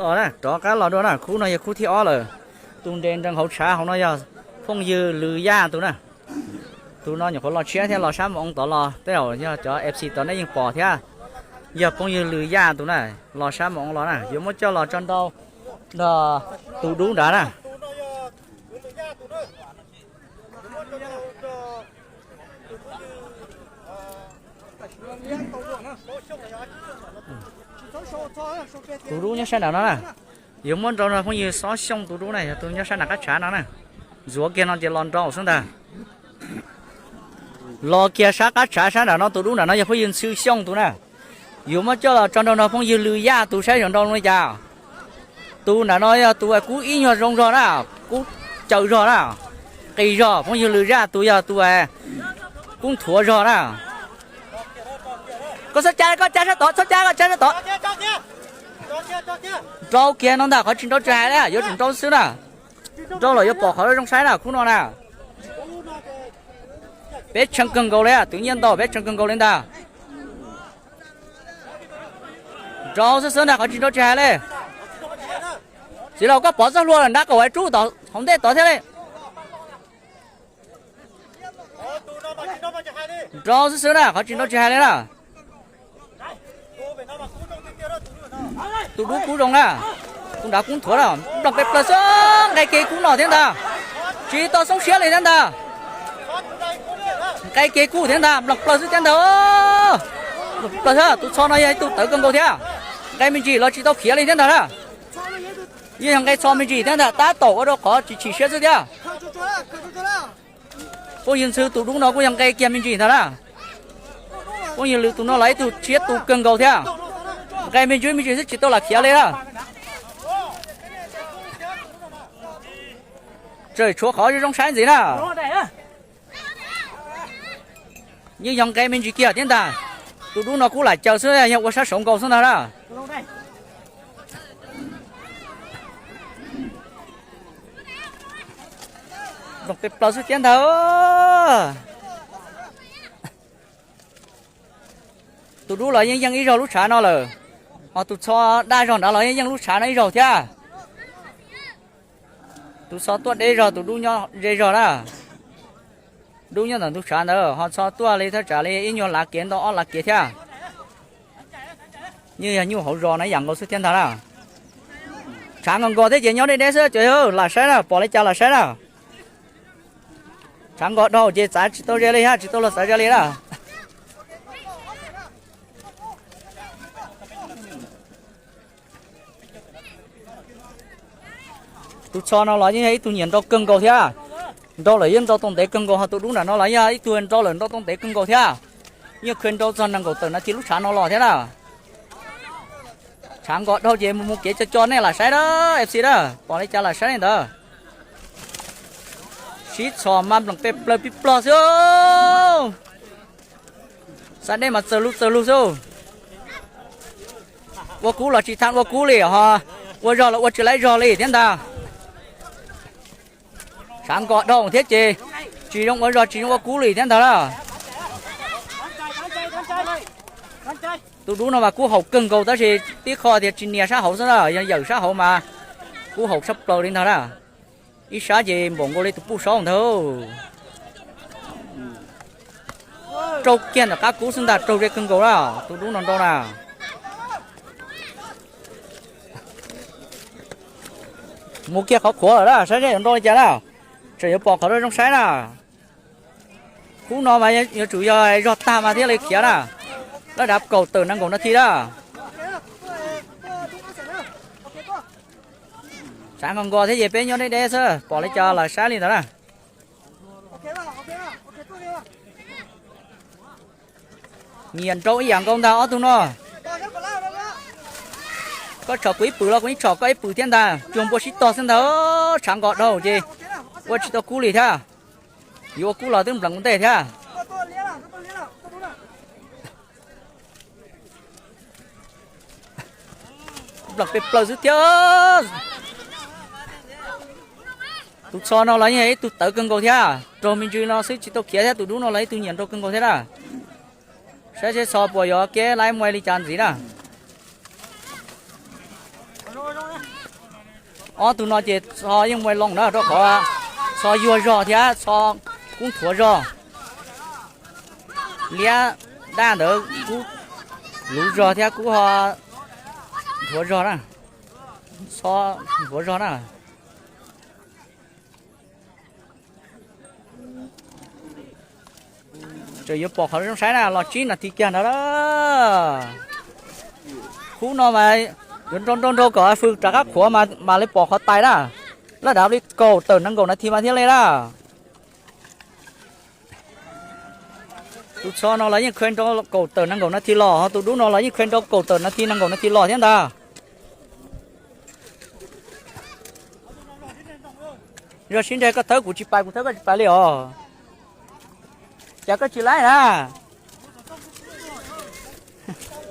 Os na, rov qab los dua na, khub no yog khub thib ob lawm. Tus nres nrees hauv tshav hauv no yog phooj ywg Lws Yaj tus na. Tus no nyuam qhuav los tshiab thiab los sab mus oo tod los, tej zaum yog cov F C tod nej yeej pom thiab. Yog phooj ywg Lws Yaj tus na, los sab mus oo los na, yuav muab coj los tso nrau nrog tus dub nrad na. Tus dub nyob sab nram no na. Yuav muab nrau no phooj ywg Xob Xyooj tus dub na, yog tus nyob sab nram qab tshav no na. Ntxuav kiag no ces los nrau xwb ntag. Los kiag sab qab tshav sab nram no, tus dub nram no yog phooj ywg Ntxhw Xyooj tus na. Yuav muab coj los tso nrau no phooj ywg Lws Yaj tus saib yuav nrau li cas. Tus nram no yog tus kub ib nyuag zoo zog na, kub caws zog na, qis zog. Phooj ywg Lws Yaj tus yog tus kub nthuav zog na. Koj txhob cab, koj cab sab tod, txhob cab, koj cab sab tod. Nrau kiag no ntag, qhov tsis nrau tsis hais li, yuav tsum nrau xwb na. Nrau los yuav pom qhov zoo saib na, khub no na. Peb tshee kawg nkaus li, twv nyiaj ntau peb tshee kawg nkaus li ntag. Nrau xwb xwb ntag, qhov tsis nrau tsis hais li. Txiv laus, koj pov txoj hlua lawm nrab kaum hais rub tom hauv ntej tod thiab li. Nrau xwb xwb na, qhov tsis nrau tsis hais li na. Tus dub kub zoo na, tus nrad kub nthuav na, nplees pes plaws xwb, nqe kiag kub no thiab ntag. Tsis tau xoob siab li thiab ntag. Nqe kiag kub thiab ntag, nplees plaws xwb thiab ntag. Nplees plaws xwb, tus txho no yog ib tug tawv kawg nkaus thiab. Nqe me ntsis los tsis tau khiav li thiab ntag na. Yeej yog nqe txho me ntsis thiab ntag, tab tom ua rau qhov tsis chim siab xwb thiab. Phooj ywg Ntxhw tus dub no kuj yog nqe kiag me ntsis ntag na. Phooj ywg Lws tus no los ib tug tsiab tu kawg nkaus thiab. Nqe me ntsis me ntsis xwb tsis tau lam khiav li na. Tseem tshuav qhov zoo saib ntxiv na. Yeej yog nqe me ntsis kiag thiab ntag. Tus dub no kuj lam caws xwb, yog ua sab saud nkaus xwb ntag na. Nplees pes plaws xwb thiab ntag. Tus dub los yeej yeej ib zaug lub tshav no lawm, ho tus txho daj zog nrad los yeej yeej lub tshav no ib zaug thiab. Tus txho tuaj deb zog, tus dub nyob ze zog na. Dub nyob ntawm ntug tshav ntawd, ho txho tuaj li thaj tsam li ib nyuag lav kev ntau ob lav kev thiab. Yeej yog nyuj hauv zos na, yam nkaus xwb thiab ntag na. Tshav nkaus nkaus thiab ces nyob deb deb xwb ces lam saib na, pom li cas lam saib na. Tshav nkaus dhau ces txav tsis tau ze li thiab, tsis tau luag txav ze li na. Tus txho no los yeej yog ib tug nyiam nrau kawg nkaus thiab. Nrau lawm yeej nrau tau ntev kawg nkaus, ho tus dub nram no los yog ib tug nrau lawm nrau tau ntev kawg nkaus thiab. Yeej kha nrau txog nees nkaum tawm nas this lub tshav no los thiab na. Tshav nkaus dhau ces mus mus kev co co nej lam saib na, F C na, pom li cas lam saib li ntawd. Sib txhos mas nplees pes plaws pib plog xwb. Xav dej mas txawg lug txawg lug xwb. Ua kub los tsis tau ua kub li ho, ua zog los ua tsis laib zog li thiab ntag. Tshav nkaus dhau thiab ces tsis zoo ua zog tsis zoo ua kub li thiab ntag na. Tus dub no mas kub haum kawg nkaus tab sis tib qho tias tsis nias sab hauv xwb na, yog yawm sab hauv mas kub haum tshaj plaws li ntag na. Ib sab ces npaum nkaus li tus puj saub ntag. Raug kiag ntawm qab kub xwb ntag, raug ze kawg nkaus na, tus dub no nrau na. Mus kiag qhov qhuav lawm na, saib seb yuav nrau li cas na. Tseem yuav pom qhov zoo saib na. Kub no mas yuav tsum yog zog tag mas thiaj li khiav na. Lawv dav kaum tawm nees nkaum nas this na. Tshav nkaus nkaus thiab ces peb nyob deb deb xwb, pom li cas lam saib li ntawd na. Nyiam nrau ib yam nkaus ntag ob tug no. Koj tsom kuv ib pwm los kuv yeej tsom koj ib pwm thiab ntag, cuag npua sib tog xwb ntag. Tshav nkaus dhau ces ua tsis tau kub li thiab. Yuav ua kub los twb nplees ua ntej thiab. Nplees pes plaws xwb thiab. Tus txho no los yeej ib tug tawv kawg nkaus thiab, raug me ntsis no xwb tsis tau khiav thiab, tus dub no los ib tug nyiam nrau kawg nkaus thiab na. Saib seb txho puas yuav keb laib muaj li cas ntxiv na. Ob tug no ces txho yeej muaj loo na, rau qhov txho yuag zog thiab txho kub nthuav zog. Liab daj ntawd kub luv zog thiab kub ho nthuav zog na, txho nthuav zog na. Tseem yuav pom qhov zoo saib na, los tsib nas this kiag ntawd. Khub no mas yuav nrau nrau nrau kom fws rov qab qhuav mas li pom qhov tais na. Laj dav li kaum tawm nees nkaum nas this mas thiaj li na. Tus txho no los yeej khawb nrau kaum tawm nees nkaum nas this los, ho tus dub no los yeej khawb nrau kaum tawm nas this nees nkaum nas this los thiab ntag. Yog sib nreg koj thawb kuv tsis pais, kuv thawb koj tsis pais li os. Cas koj tsis laib na?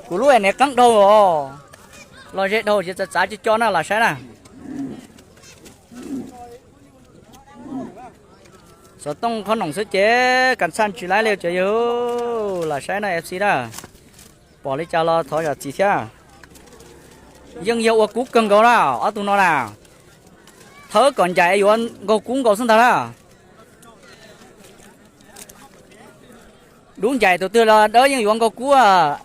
Kuv lub niag qeeb dhau os, los ze dhau ces txav txav co co na, lam saib na. Xov tooj qhob noom xwb ces kas txhaj tsis laib li cov yawg, lam saib na F C na. Pom li cas los thov zam txim thiab. Yeej yog ua kub kawg nkaus na, ob tug no na. Thawb kom ncaim yuav nkaug kub nkaus xwb ntag na. Dub ncaim tus twg los dawb yeej yuav nkaug kub,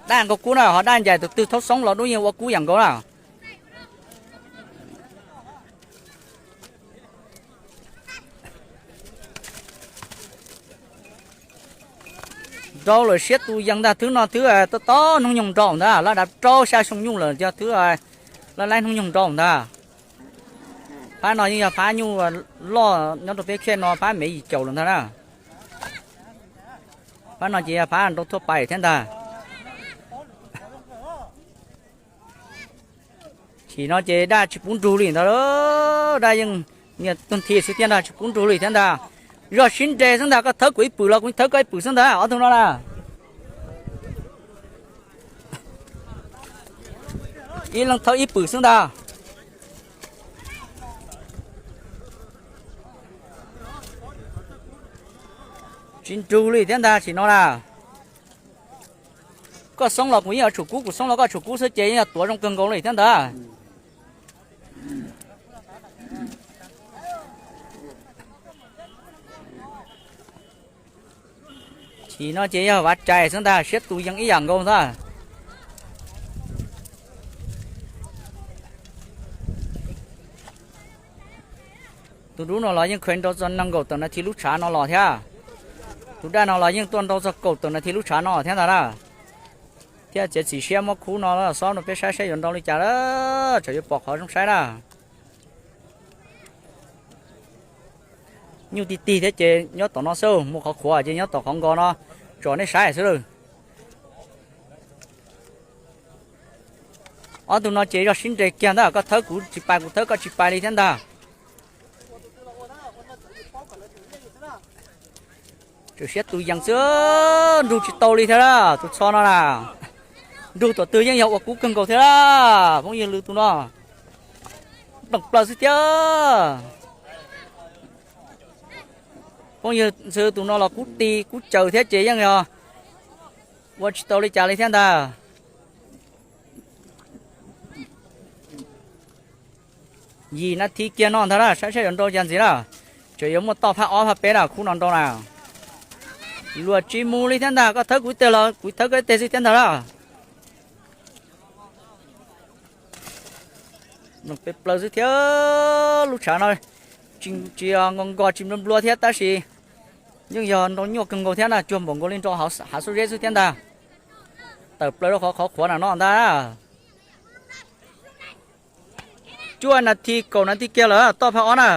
daj nkaug kub na, ho daj ncaim tus twg thaub xoob los dub yeej ua kub yam nkaus na. Nrau lawm siab tus yees ntag, thwb no thwb tob tob hnub nyoog nrau ntag, laj dav rau xya xyoo nyuj lawm yog thwb laj laib hnub nyoog nrau ntag. Phab no yeej yog phab nyuj loj nyob rau peb khej no, phab mev yim caum lawm ntag na. Phab no ces yog phab nrau thuaj pais thiab ntag. Chim no ces daj tsis pub nrug li ntag, daj yeej niag tug nthi xwb thiab ntag, tsis pub nrug li thiab ntag. Zog sib nres xwb ntag, koj thawb kuv ib pwm los kuv thawb koj ib pwm xwb ntag, ob tug no na. Ib leeg thawb ib pwm xwb ntag. Tsis nrug li thiab ntag chim no na. Koj xoob los kuv yeej yuav tshum kub, kuv xoob los koj tshum kub xwb ces yeej yog tuav zoo kawg nkaus li thiab ntag. Chim no ces yog vav cais xwb ntag, siab tus yees ib yam nkaus ntag. Tus dub no los yeej khaws nrau txog nees nkaum tawm nas this lub tshav no los thiab. Tus daj no los yeej tuaj nrau txog kaum tawm nas this lub tshav no thiab ntag na. Thiab txiav txim siab muab khub no xob rau peb saib saib yuav nrau li cas, tseem yuav pom qhov zoo saib na. Nyuj tig tig thiab ces nyob tom no xwb, mus qhov qhuav ces nyob tom qhov nkos no tsom nej saib xwb lawm. Ob tug no ces yog sib nres kiag ntag, koj thawb kuv tsis pais, kuv thawb koj tsis pais li thiab ntag. Tseem siab tus yees xwb, nrug tsis tau li thiab lawm tus txho no na. Nrug tom twg yeej yog ua kub kawg nkaus thiab lawm phooj ywg, lwm tus no nplees plaws xwb thiab. Phooj ywg, tus no los kub ti kub caws thiab ces yeej yog ua tsis tau li cas li thiab ntag. Yim nas this kiag no ntag na, saib saib yuav nrau cas ntxiv na. Tseem yuav muaj toj phab ob phab peb na, khub no nrau na. Luag tsis mus li thiab ntag, koj thawb kuv ib teg los kuv thawb koj ib teg xwb thiab ntag na. Nplees plaws xwb thiab, lub tshav no tsis nkos nkos tsis nplua nplua thiab tab sis yeej yog nrau nyuaj kawg nkaus thiab na, cuag npaum nkaus li nrau hav xuab zeb xwb thiab ntag. Tawm plaws rau qhov qhov qhuav na no ntag. Cuaj nas this kaum nas this kiag lawm toj phab ob na.